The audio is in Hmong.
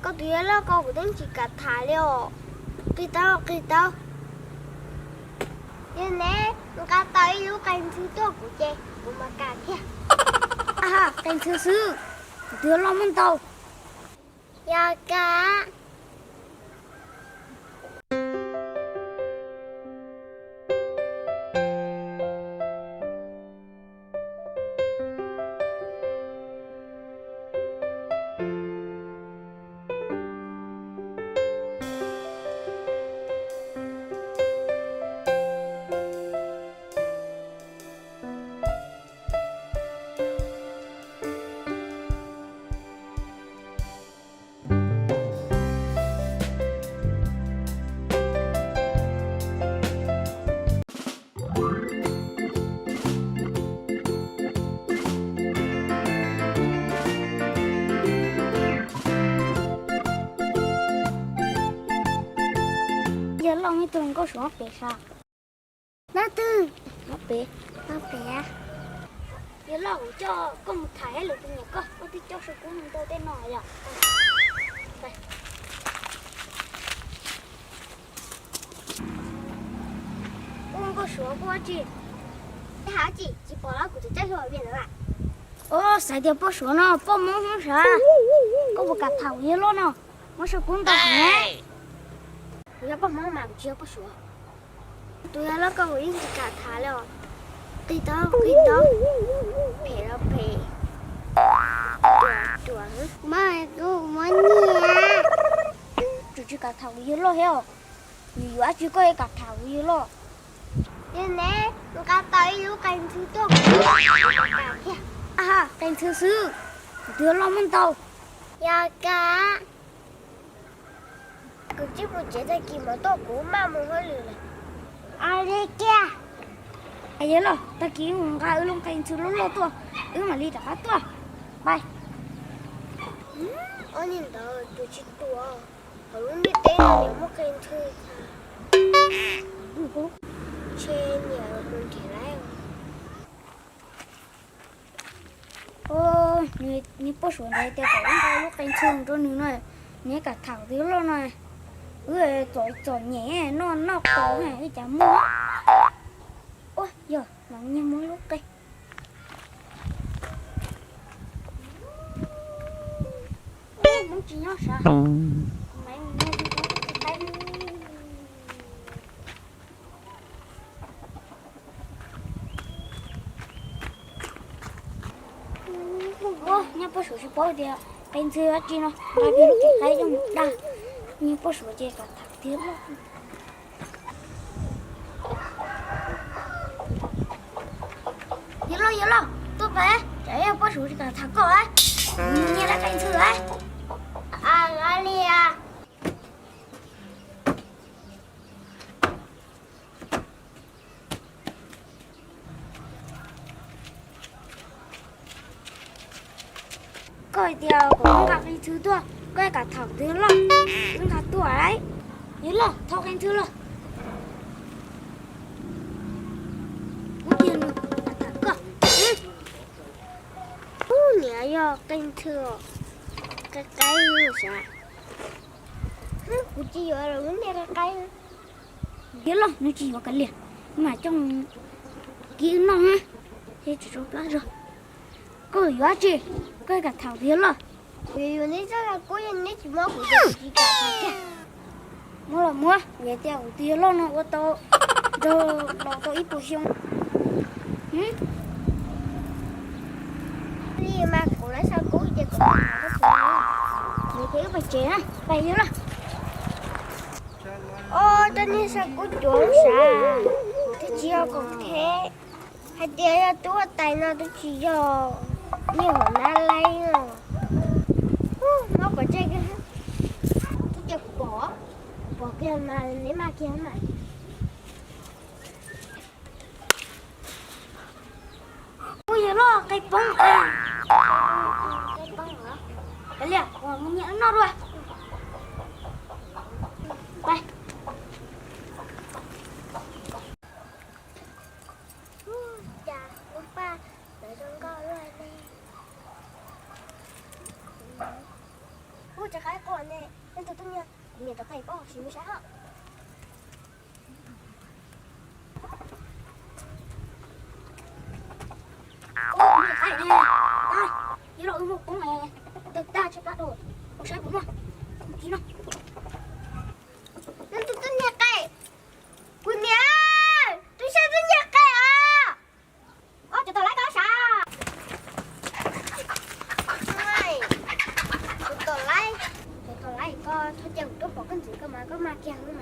Koj tus yawg loj ko kuv twb tsis kam tham li os. Qhib tau, qhib tau. Yog neb nqa tau ib lub qe ntxhw tuaj kuv ces kuv mam kam thiab. Qe ntxhw xwb, tus yawg loj muaj ntau. Yog kawg. Yawg loj, ib tug nkauj suav pem sav. Nab twg? Pem, pem. Yawg loj, kuv coj koj mus tham ib lwm tus nyiam koj, koj twb coj saw kub mus ntau tej no yom. Ub, nkauj suav, koj ua dab tsi? Hais dab tsi? Tsis pom los kuv tus caij hluas vias ntawd mas. Ub, xav tias poj suav no poj Hmoob Hmoob sav. Koj puas kam tham kuv yawg loj no? Muab saw kub ntau heev. Kuv yog poj Hmoob mas kuv tsis yog poj suav. Tus yawg loj ko kuv yeej tsis kam tham li os. Qhib tau, qhib tau. Phem los phem. Ruam, ruam. Mas kuv muab nyiam. Tseem tsis kam tham kuv yawg loj thiab os. Yuav yuav dab tsi koj yuav kam tham kuv yawg loj? Yog neb nqa tau ib lub qe ntxhw tuaj kuv mam kam thiab. Qe ntxhw xwb, kuv tus yawg loj muaj ntau. Yog kawg. Kuv tsis mus tsev, tag kis mam tuaj, kuv maj mus hauj lwm lawm. Li kiag. Yawg loj, tag kis mus nqa wb lub qe ntxhw loj loj tuaj, wb mam li rov qab tuaj. Pais. Ob niag ntawd tus tsis tuaj, hauv lub ntiaj teb no yuav muaj qe ntxhw. Ntshe niam mus nrhiav lawm. Niag poj suav ntawd tias kom wb nqa lub qe ntxhw rau nws no, nws kam tham tus yawg loj no. Wb txom txom nyem noj noj qos wb cas muaj. Ua yog los nyiag muab lub qe. Hmoob tsis nyob sav. Ua, nyob poj suav tsis paub tias qe ntxhw dab tsi no, nqa kiag lub qe qaib coj mus dag. Nyob poj suav ces kam tham tiag lawm. Yawg loj, yawg loj, tuaj pais, tsam ib poj suav tsis kam tham koj. Nyiag lub qe ntxhw. Li a. Koj hais tias kom wb nqa qe ntxhw tuaj, koj kam tham tus yawg loj, wb nqa tuaj lauj. Yawg loj, thau qe ntxhw los. Kuv tias nws kam tham koj. Ub, niam, yog qe ntxhw os, qe qaib sav. Kuv tsis yuav los, kuv niam qe qaib. Yawg loj, nws tsis yuav kav liam, mas coj kib wb noj na, thiab tsis tso plab zog. Koj yuav dab tsi? Koj kam tham tus yawg loj? Kuv yuav neb txoj kub, yog neb tsis muab kuv ces kuv tsis kam tham kiag. Muab los muab, kuv hais tias kuv tus yawg loj no ua tau nrog los tau ib puas xyoo. Li mas kuv lawv xa kub ces kuv, nws ces wb pais tsev na, pais yawg loj. Ob, cov niag xa kub cuav sav, twb tsis yog kuv thiab. Hais tias yog tub huab tais no twb tsis yog niag hom nab laib no. Mob pov tseg kiag, twb tsis pom, pom kiag mas neb maj kiag mas. Ua yawg loj, qe poob a. Qe poob a. Kav liam, mus nyiam noj dua. Pais. Cas ua paj ntawd zoo nkauj luaj li. Ua Tsis qab quaj ne, leej twg tuaj nyiag kuv niam cov qe, koj sim mus saib os. Ua, kuv niam qe ne, yuav los wb mus poob ne, tawg tag tshaib plab rau, mus saib puas muaj, mus kis no. Leej twg tuaj nyiag qe, kuv niam, tus saib twb nyiag qe os. Koj tus tom laib koj sav. Tus tom laib, tus tom laib koj txhob cia kuv tuaj pom koj ntxiv koj mas koj mag kiag li.